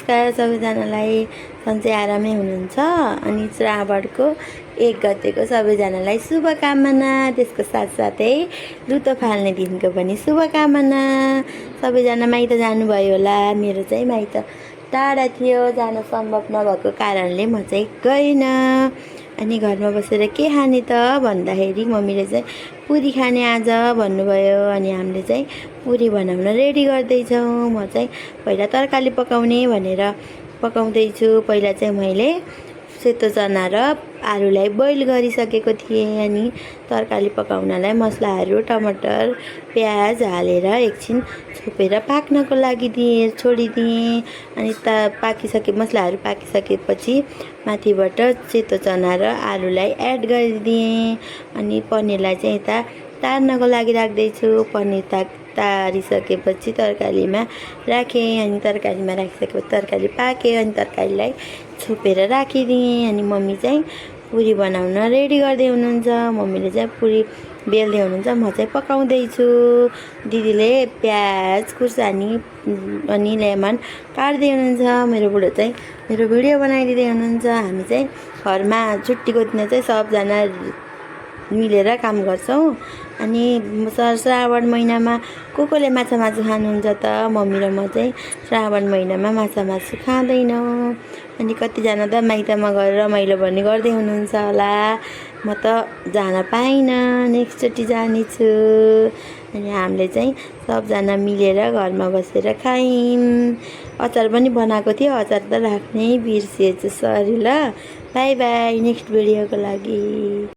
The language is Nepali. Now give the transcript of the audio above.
नमस्कार सबैजनालाई। सन्चै आरामै हुनुहुन्छ। अनि श्रावणको 1 गतेको सबैजनालाई शुभकामना। त्यसको साथसाथै लुतो फाल्ने दिनको पनि शुभकामना। सबैजना माइत जानुभयो होला। मेरो चाहिँ माइत टाढा थियो, जान सम्भव नभएको कारणले म चाहिँ गइनँ। अनि घरमा बसेर के खाने त भन्दाखेरि मम्मीले चाहिँ पुरी खाने आज भन्नुभयो। अनि हामीले चाहिँ पुरी बनाउन रेडी गर्दैछौँ। म चाहिँ पहिला तरकारी पकाउने भनेर पकाउँदैछु। पहिला चाहिँ मैले सेतो चना र आलुलाई बोइल गरिसकेको थिएँ। अनि तरकारी पकाउनलाई मसलाहरू टमाटर प्याज हालेर एकछिन छोपेर पाक्नको लागि छोडिदिएँ। अनि पाकिसके मसलाहरू पाकिसकेपछि माथिबाट सेतो चना र आलुलाई एड गरिदिएँ। अनि पनिरलाई चाहिँ यता तार्नको लागि राख्दैछु। पनिर तारिसकेपछि तरकारीमा राखेँ। अनि तरकारीमा राखिसकेपछि तरकारी पाक्यो। अनि तरकारीलाई छोपेर राखिदिएँ। अनि मम्मी चाहिँ पुरी बनाउन रेडी गर्दै हुनुहुन्छ। मम्मीले चाहिँ पुरी बेल्दै हुनुहुन्छ, म चाहिँ पकाउँदैछु। दिदीले प्याज खुर्सानी अनि लेमन काट्दै हुनुहुन्छ। मेरो बुढो चाहिँ मेरो भिडियो बनाइदिँदै हुनुहुन्छ। हामी चाहिँ घरमा छुट्टीको दिन चाहिँ सबजना मिलेर काम गर्छौँ। अनि श्रावण महिनामा कसले माछा मासु खानुहुन्छ त? मम्मी र म चाहिँ श्रावण महिनामा माछा मासु खाँदैनौँ। अनि कतिजना त माइतमा गएर रमाइलो भन्ने गर्दै हुनुहुन्छ होला। म त जान पाइनँ, नेक्स्टचोटि जानेछु। अनि हामीले चाहिँ सबजना मिलेर घरमा बसेर खायौँ। अचार पनि बनाएको थियो, अचार त राख्नै बिर्सिएछु, सरी ल। बाई बाई, नेक्स्ट भिडियोको लागि।